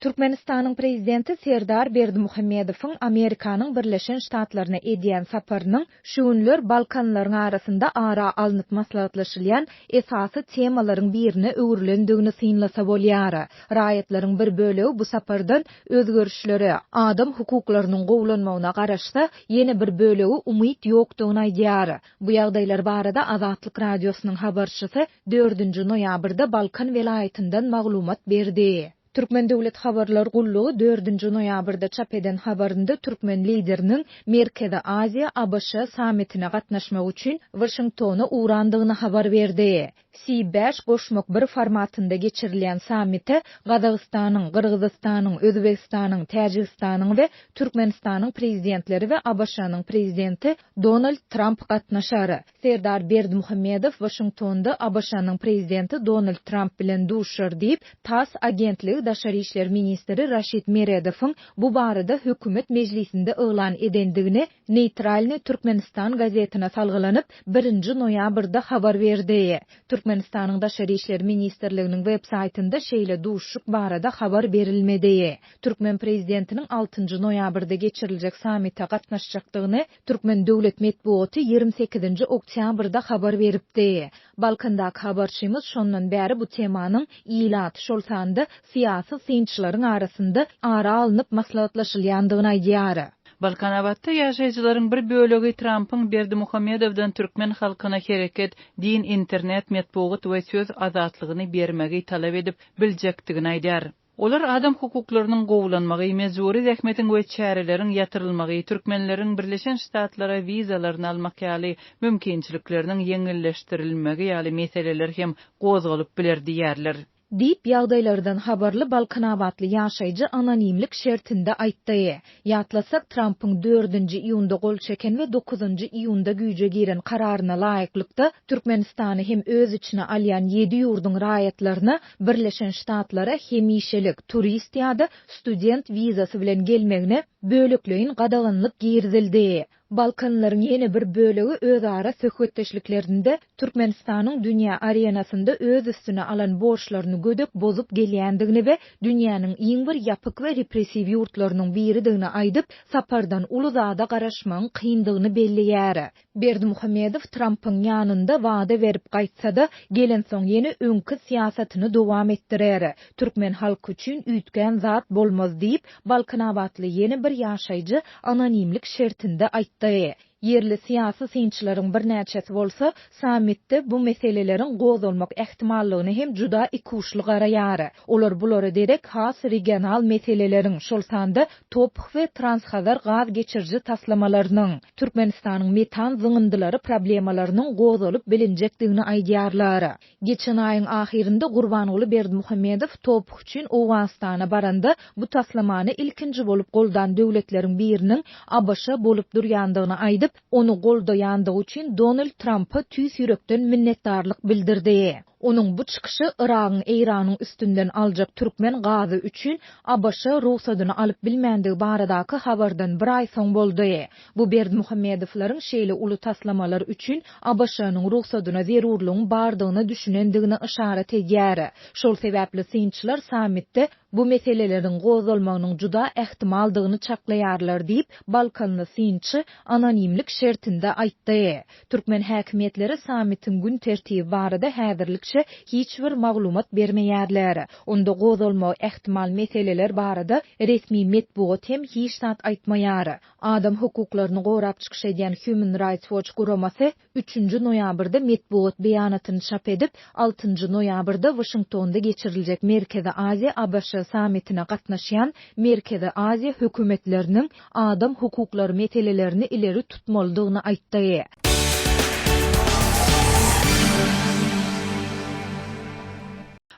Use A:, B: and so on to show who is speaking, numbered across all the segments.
A: Türkmenistanyň Prezidenti Serdar Berdimuhamedowyň Amerikanyň Birleşen Ştatlaryna edýän saparynyň şu günler balkanlaryň arasynda ara alnyp maslahatlaşylýan esasy temalaryň birine öwrülendigini synlasa bolýar. Raýatlaryň bir bölegi bu sapardan özgerişlere, adam hukuklarynyň gowulanmagyna garaşsa, ýene bir bölegi umyt ýokdugyny aýdýar. Bu ýagdaýlar barada Azatlyk Radiosynyň habarçysy dördünji noýabrda Balkan welaýatyndan maglumat berdi. Türkmen döwlet habarlar gullugy dördünji noýabrda çap eden habarynda türkmen Lideriniň Merkezi Aziýa, ABŞ sammitine gatnaşmak üçin Waşingtona ugrandygyny habar berdi. Si bäş goşmak bir formatynda geçirilýän sammite Gazagystanyň, Gyrgyzystanyň, Özbegistanyň, Täjigistanyň we Türkmenistanyň Prezidentleri we ABŞ-nyň Prezidenti Donald Tramp gatnaşar. Serdar Berdimuhamedow Waşingtonda ABŞ-nyň Prezidenti Donald Tramp bilen duşuşar diýip, tass agentligi daşary işler ministri Raşid Meredowyň bu barada hökümet mejlisinde yglan edendigini Neýtralnyý Türkmenistan gazetine salgylanyp, birinji noýabrda habar berdi. Türkmenistanyň Daşary işler ministrliginiň web saýtynda şeýle duşuşyk barada habar berilmedi. Türkmen prezidentiniň altynjy noýabrda geçiriljek sammite gatnaşjakdygyny Türkmen döwlet metbugaty 28-nji oktýabrda habar beripdi. Balkandaky habarçymyz şondan bäri bu temanyň ilat, şol sanda syýasy synçylaryň arasynda ara alnyp maslahatlaşylýandygyny aýdýar.
B: Balkanabatda ýaşaýjylaryň bir bölegi Trampyň Berdimuhamedowdan türkmen halkyna hereket, din, internet, metbugat we söz azatlygyny bermegi talap edip biljekdigini aýdýar. Olar adam hukuklarynyň gowulanmagy, mejbury zähmetiň we çäreleriň ýatyrylmagy, türkmenleriň Birleşen Ştatlara wizalaryny almak ýaly mümkinçilikleriniň ýeňilleşdirilmegi ýaly meseleler hem gozgalyp biler diýýärler.
A: Diýip, ýagdaýlardan habarly balkanabatly ýaşaýjy anonimlik şertinde aýtdy. Ýatlasak, Trampyň dördünji iýunda gol çeken we dokuzynjy iýunda güýje giren kararyna laýyklykda, Türkmenistany hem öz içine alýan ýedi ýurduň raýatlaryna Birleşen Ştatlara hemişelik, turist ýa-da student wizasy bilen gelmegine bölekleýin gadaganlyk girizildi. Balkanlaryň ýene bir bölegi özara söhbetdeşliklerinde Türkmenistanyň dünýä arenasynda öz üstüne alan borçlaryny gödek bozup gelýändigini we dünýäniň iň bir ýapyk we repressiw ýurtlarynyň biridigini aýdyp, sapardan uly zada garaşmagyň kyndygyny belleýär. Berdimuhamedow Trampyň ýanynda wada berip gaýtsa-da, gelensoň ýene öňki syýasatyny dowam etdirer. Türkmen halky üçin üýtgän zat bolmaz diýip, balkanabatly ýene bir ýaşaýjy anonimlik şertinde aýtdy. Ýerli syýasy synçylaryň birnäçesi bolsa, sammitde bu meseleleriň gozgalmak ähtimallygyna hem juda ikuçly garaýar. Olar bulara derek has regional meseleleriň, şol sanda TOPH we Transhazar gaz geçiriji taslamalarynyň, Türkmenistanyň metan zyňyndylary problemalarynyň gozgalyp bilinjekdigini aýdýarlar. Geçen aýyň ahyrynda Gurbanguly Berdimuhamedow TOPH üçin Owganystana baranda, bu taslamany ilkinji bolup goldan döwletleriň biriniň ABŞ bolup durýandygyny aýdyp, ony goldaýandygy üçin Donald Trampa tüýs ýürekden minnetdarlyk bildirdi. Onuň bu çykyşy Yragyň Eýranyň üstünden aljak türkmen gazy üçin ABŞ rugsadyny alyp bilmändigi baradaky habardan bir aý soň boldy. Bu Berdimuhamedowlaryň şeýle uly taslamalar üçin ABŞ-nyň rugsadyna zerurlygyň bardygyna düşünendigini yşarat edýär. Şol sebäpli synçylar sammitde bu meseleleriň gozgalmagynyň juda ähtimaldygyny çaklaýarlar diýip, balkanly synçy anonimlik şertinde aýtdy. Türkmen häkimiýetleri sammitiň gün tertibi barada häzirlikçe hiç bir maglumat bermeýärler. Onda gozgalmagy ähtimal meseleler barada resmi metbugat hem hiç zat aýtmaýar. Adam hukuklaryny gorap çykyş edýän Human Rights Watch guramasy üçünji noýabrda metbugat beýanatyny çap edip, altynjy noýabrda Waşingtonda geçiriljek Merkezi Aziýa-ABŞ sammitine gatnaşýan Merkezi Aziýa hökümetleriniň adam hukuklary meselelerini ileri tutmalydygyny aýtdy.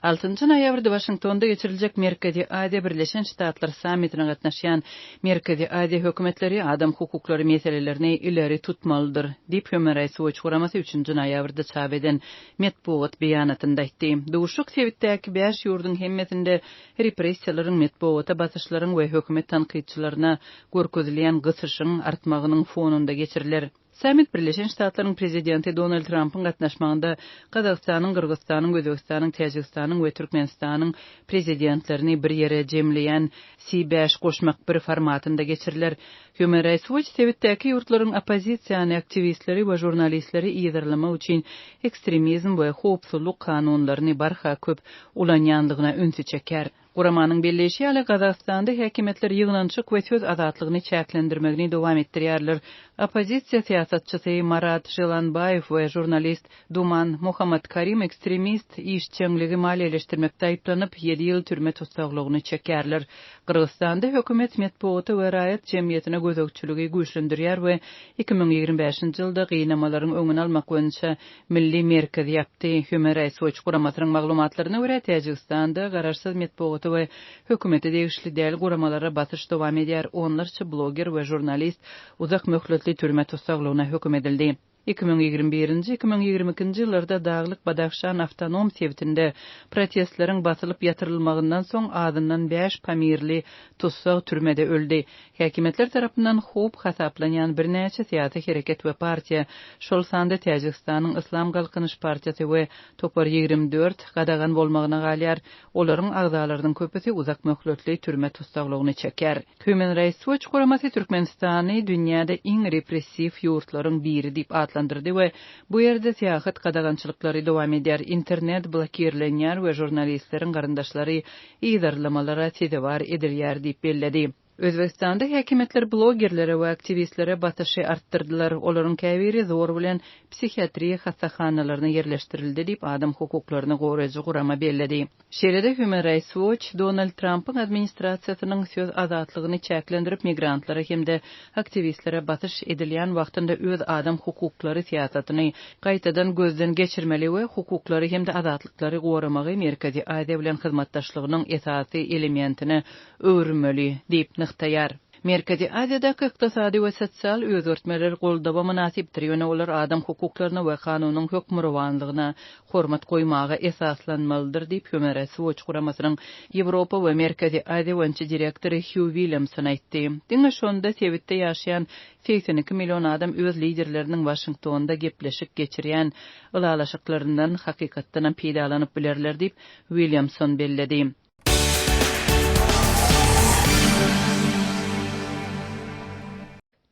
B: Altynjy noýabrda Waşingtonda geçiriljek Merkezi Aziýa-Birleşen Ştatlar sammitine gatnaşýan Merkezi Aziýa hökümetleri adam hukuklary meselelerini ileri tutmalydyr, diýip, Human Rights Watch guramasy üçünji noýabrda çap eden metbugat beýanatynda aýtdy. Duşuşyk sebitdäki bäş ýurduň hemmesinde repressiýalaryň, metbugata basyşlaryň we hökümet tankytçylaryna görkezilýän gysyşyň artmagynyň fonunda geçiriler. Sammit Birleşen Ştatlaryň Prezidenti Donald Trampyň gatnaşmagynda Gazagystanyň, Gyrgyzystanyň, Özbegistanyň, Täjigistanyň we Türkmenistanyň Prezidentlerini bir ýere jemleýän C bäş goşmak bir formatynda geçiriler. Human Rights Watch sebitdäki ýurtlaryň oppozisiýany, aktiwistleri we žurnalistleri yzarlamak üçin ekstremizm we howpsuzlyk kanunlaryny barha köp ulanýandygyna ünsi çekýär. Guramanyň belleýşi ýaly, Gazagystanda häkimiýetler ýygnanyşyk we söz azatlygyny çäklendirmegini dowam etdirýärler. Oppozisiýa syýasatçysy Marat Želanbaýew we žurnalist Duman Muhammatkarim ekstremist işjeňligi maliýeleşdirmekde aýyplanyp, ýedi ýyl türme tussaglygyny çekýärler. Gyrgyzystanda hökümet metbugata we raýat jemgyýetine gözegçiligi güýçlendirýär we 2025-nji ýylda gynamalaryň öňüni almak boýunça Milli merkez ýapdy. Human Rights Watch guramasynyň maglumatlaryna görä, Täjigistanda garaşsyz metbugata we hökümete degişli däl guramalara basyş dowam edýär, onlarça bloger we žurnalist uzak möhletli türme tussaglygyna höküm edildi. 2021-nji, 2022-nji ýyllarda Daglyk Badahşan awtonom sebitinde protestleriň basylyp ýatyrylmagyndan soň azyndan bäş pamirli tussag türmede öldi. Häkimiýetler tarapyndan howp hasaplanýan birnäçe syýasy hereket we partiýa, şol sanda Täjigistanyň Yslam Galkynyş partiýasy we Topar 24 gadagan bolmagyna galýar, olaryň agzalarynyň köpüsi uzak möhletli türme tussaglygyny çekýär. Human Rights Watch guramasy Türkmenistany dünýäde iň repressiw ýurtlaryň biri diýip atlandyrdy we bu ýerde syýahat gadagançylyklary dowam edýär, internet blokirlenýär we žurnalistleriň garyndaşlary yzarlamalara sezewar edilýär diýip belledi. Özbegistanda häkimiýetler blogerlere we aktiwistlere basyşy artdyrdylar, olaryň käbiri zor bilen psihiatriýa hassahanalaryna ýerleşdirildi diýip, adam hukuklaryny goraýjy gurama belledi. Şeýle-de Human Rights Watch Donald Trampyň administrasiýasynyň söz azatlygyny çäklendirip, migrantlara hem-de aktiwistlere basyş edilýän wagtynda öz adam hukuklary syýasatyny gaýtadan gözden geçirmeli we hukuklary hem-de azatlyklary goramagy Merkezi Aziýa bilen hyzmatdaşlygynyň esasy elementine öwürmeli diýip nygtaýar. Merkezi Aziýadaky ykdysady we sosial özgertmeler goldawa mynasypdyr, ýöne olar adam hukuklaryna we kanunyň hökmürowanlygyna hormat goýmaga esaslanmalydyr diýip, Human Rights Watch guramasynyň Ýewropa we Merkezi Aziýa boýunça direktory Hýu Williamson aýtdy. Diňe şonda sebitde ýaşaýan 82 million adam öz liderleriniň Waşingtonda gepleşik geçirýän ylalaşyklaryndan hakykatdanam peýdalanyp bilerler diýip, Williamson belledi.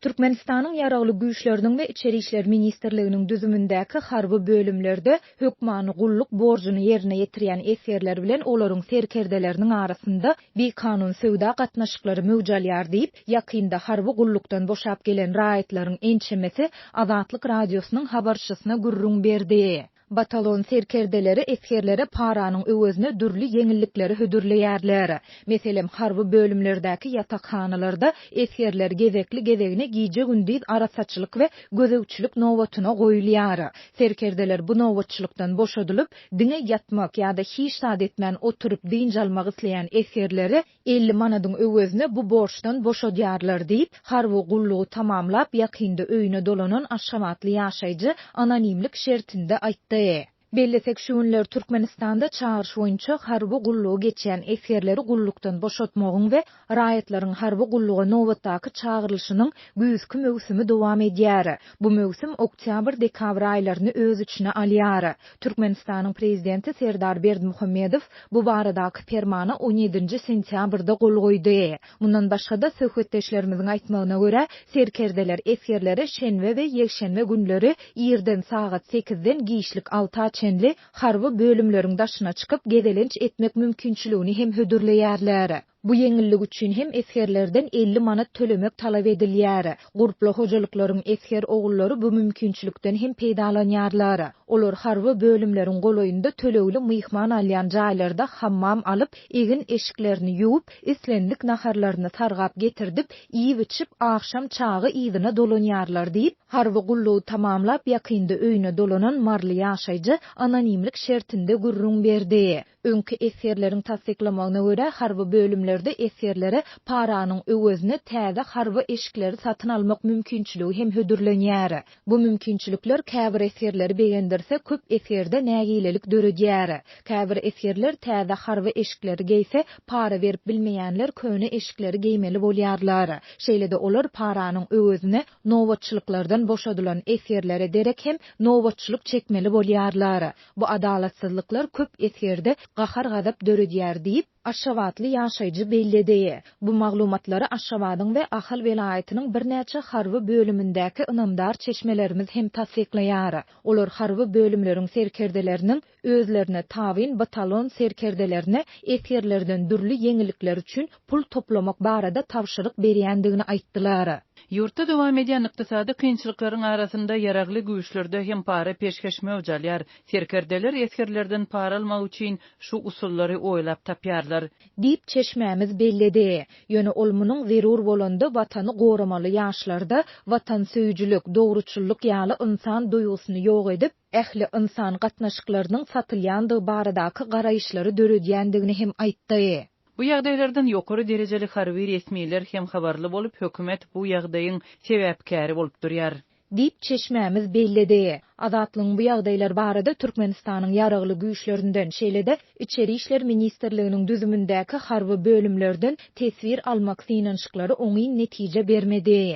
A: Türkmenistanyň Ýaragly Güýçleriniň we Içeri işler ministrliginiň düzümindäki harby bölümlerde hökmany gulluk borjuny ýerine ýetirýän esgerler bilen olaryň serkerdeleriniň arasynda bikanun söwda gatnaşyklary möwç alýar diýip, ýakynda harby gullukdan boşap gelen raýatlaryň ençemesi Azatlyk Radiosynyň habarçysyna gürrüň berdi. Batalon serkerdeleri esgerlere paranyň öwezine dürli ýeňillikleri hödürleýärler. Meselem, harby bölümlerdäki ýatakhanalarda esgerler gezekli-gezegine gije-gündiz arassaçylyk we gözegçilik nobatyna goýulýar. Serkerdeler bu nobatçylykdan boşadylyp, diňe ýatmak ýa-da hiç zat etmän oturyp dynç almak isleýän esgerleri 50 manadyň öwezine bu borçdan boşadýarlar diýip, harby gullugy tamamlap, ýakynda öýüne dolanan aşgabatly ýaşaýjy anonimlik şertinde aýtdy. Bellesek, şu günler Türkmenistanda çagyryş boýunça harby gullugy geçýän esgerleri gullukdan boşatmagyň we raýatlaryň harby gulluga nobatdaky çagyrylyşynyň güýzki möwsümi dowam edýär. Bu möwsüm oktýabr-dekabr aýlaryny öz içine alýar. Türkmenistanyň Prezidenti Serdar Berdimuhamedow bu baradaky Permana on ýedinji sentýabrda gol goýdy. Mundan başga-da, söhbetdeşlerimiziň aýtmagyna görä, serkerdeler esgerlere şenbe we ýekşenbe günleri irden sagat sekizden giçlik alta çenli harby bölümleriň daşyna çykyp gezelenç etmek mümkinçiligini hem hödürleýärler. Bu ýeňillik üçin hem esgerlerden 50 manat tölemek talap edilýär. Gurply hojalyklaryň esger ogullary bu mümkinçilikden hem peýdalanýarlar. Olar harby bölümleriň golaýynda tölegli myhman alýan jaýlarda hammam alyp, egin-eşiklerini ýuwup, islendik naharlaryny sargap getirdip, iýip-içip, agşam çagy yzyna dolanýarlar diýip, harby gullugy tamamlap, ýakynda öýüne dolanan maryly ýaşaýjy anonimlik şertinde gürrüň berdi. Öňki esgerleriň tassyklamagyna görä, harby bölümlerde. bölümlerde esgerlere paranyň öwezine täze harby eşikleri satyn almak mümkinçiligi hem hödürlenýär. Bu mümkinçilikler käbir esgerleri begendirse, köp esgerde nägilelik döredýär. Käbir esgerler täze harby eşikleri geýse, para berip bilmeýänler köne eşikleri geýmeli bolýarlar. Şeýle-de olar paranyň öwezine nobatçylyklardan boşadylan esgerlere derek hem nobatçylyk çekmeli bolýarlar. Bu adalatsyzlyklar köp esgerde gahar-gazap döredýär diýip, aşgabatly ýaşaýjy belledi. Bu maglumatlary Aşgabadyň we Ahal welaýatynyň birnäçe harby bölümindäki ynamdar çeşmelerimiz hem tassyklaýar. Olar harby bölümleriň serkerdeleriniň özlerine tabyn batalon serkerdelerine esgerlerden dürli ýeňillikler üçin pul toplamak barada tabşyryk berýändigini aýtdylar.
B: Ýurtda dowam edýän ykdysady kynçylyklaryň arasynda ýaragly güýçlerde hem para-peşgeş möwç alýar. Serkerdeler esgerlerden para almak üçin şu usullary oýlap tapýarlar.
A: Diýip, çeşmämiz belledi. Ýöne ol munuň zerur bolanda watany goramaly ýaşlarda watansöýüjilik, dogruçyllyk ýaly ynsan duýgusyny ýok edip, ähli ynsan gatnaşyklarynyň satylýandygy baradaky garaýyşlary döredýändigini hem aýtdy.
B: Bu ýagdaýlardan ýokary derejeli harby resmiler hem habarly bolup, hökümet bu ýagdaýyň sebäpkäri bolup durýar.
A: Diýip, çeşmämiz belledi. Azatlygyň bu ýagdaýlar barada Türkmenistanyň Ýaragly Güýçlerinden, şeýle-de Içeri işler ministrliginiň düzümindäki harby bölümlerden teswir almak synanyşyklary oňyn netije bermedi.